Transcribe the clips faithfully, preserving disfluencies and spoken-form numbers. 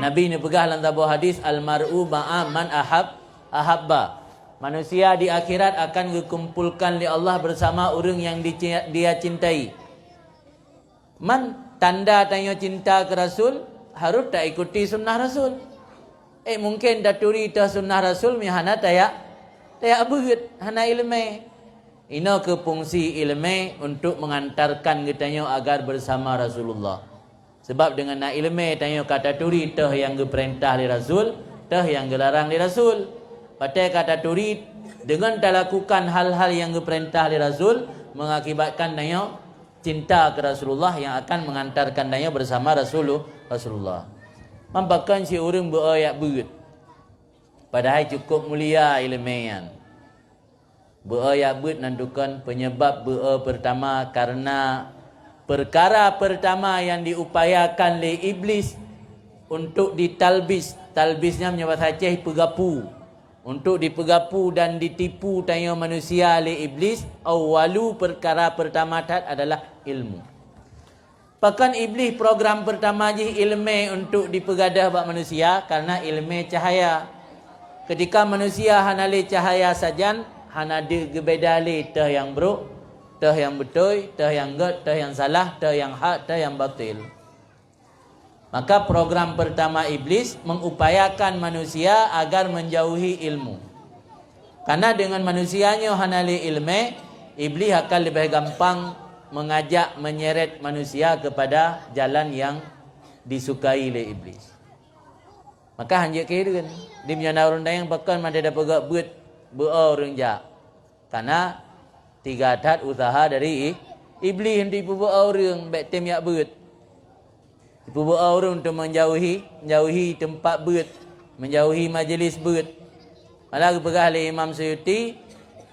Nabi neupeugah lam saboh hadis, "Al-mar'u ma'a man ahab, ahabba." Manusia di akhirat akan geukumpulkan lé Allah bersama ureuëng yang dici-, dia cintai. Man, tanda tanyoe cinta keu Rasul, harus taikuti sunnah Rasul. Eh, mungkin taturi teuh sunnah Rasul, meuhana tayak, tayak beuet, hana iéleumé. Inoe keu fungsi iéleumé untuk mengantarkan geutanyoe agar bersama Rasulullah. Sebab deungon na iéleumé tanyoe ka taturi teuh nyang geupeurintah lé Rasul, teuh nyang geularang lé Rasul. Watée ka taturi, deungon talakukan hal-hal nyang geupeurintah lé Rasul, mengakibatkan tanyoe cinta keu Rasulullah yang akan mengantarkan tanyoe bersama Rasulu-, Rasulullah. Man pakon si ureuëng beu-o jak beuet, padahai cukup mulia iéleumé nyan. Beu-o jak beuet nan tukon penyebab beu-o pertama karena perkara pertama yang diupayakan lé Iblis untuk ditalbis. Talbis nyan meunyoe basa Aceh peugapu. Untuk dipeugapu dan ditipu tanyoe manusia lé Iblis, awalu perkara pertama that adalah ilmu. Pakon Iblis program pertama jih iéleumé untuk dipeugadôh bak manusia, karena iéleumé cahaya. Ketika manusia hana lé cahaya sajan, hana deuh geubeda lé teuh nyang brok, teuh nyang beutôi, teuh nyang gét, teuh nyang salah, teuh nyang hak, teuh nyang batil. Maka program pertama Iblis mengupayakan manusia agar menjauhi ilmu. Karena dengan manusia nyoe hana lé iéleumé, Iblis akan leubeh gampang mengajak, menyeret manusia kepada jalan yang disukai lé Iblis. Maka hanjeuet keu hireuen, di meunyoe na ureuëng dayang pakon mandé dapeugah beuet, beu-o ureuëng jak. Karena tiga that usaha dari i-, Iblis untuk ipeubeue ureuëng bék tem jak beuet. Ipeubeue ureuëng untuk menjauhi, menjauhi tempat beuet, menjauhi majlis beuet. Malah geupeugah lé Imam Suyuti,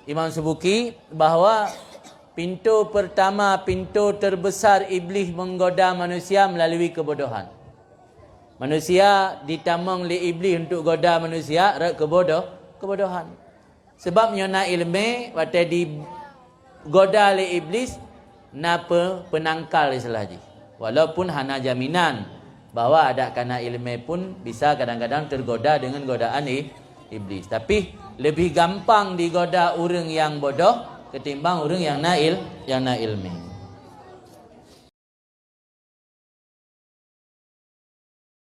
Imam Subuki, bahwa pintu pertama, pintu terbesar Iblis menggoda manusia melalui kebodohan. Manusia ditamong lé Iblis untuk goda manusia rot kebodoh, kebodohan. Sebab nyoe na iéleumé, watée digoda lé Iblis, na pe-, peunangkal istilah jih. Walaupun hana jaminan bahwa adak kana iéleumé pun bisa kadang-kadang tergoda dengan godaan i-, Iblis. Tapi, leubeh gampang digoda ureuëng nyang bodoh ketimbang ureuëng nyang na il-, nyang na iéleumé.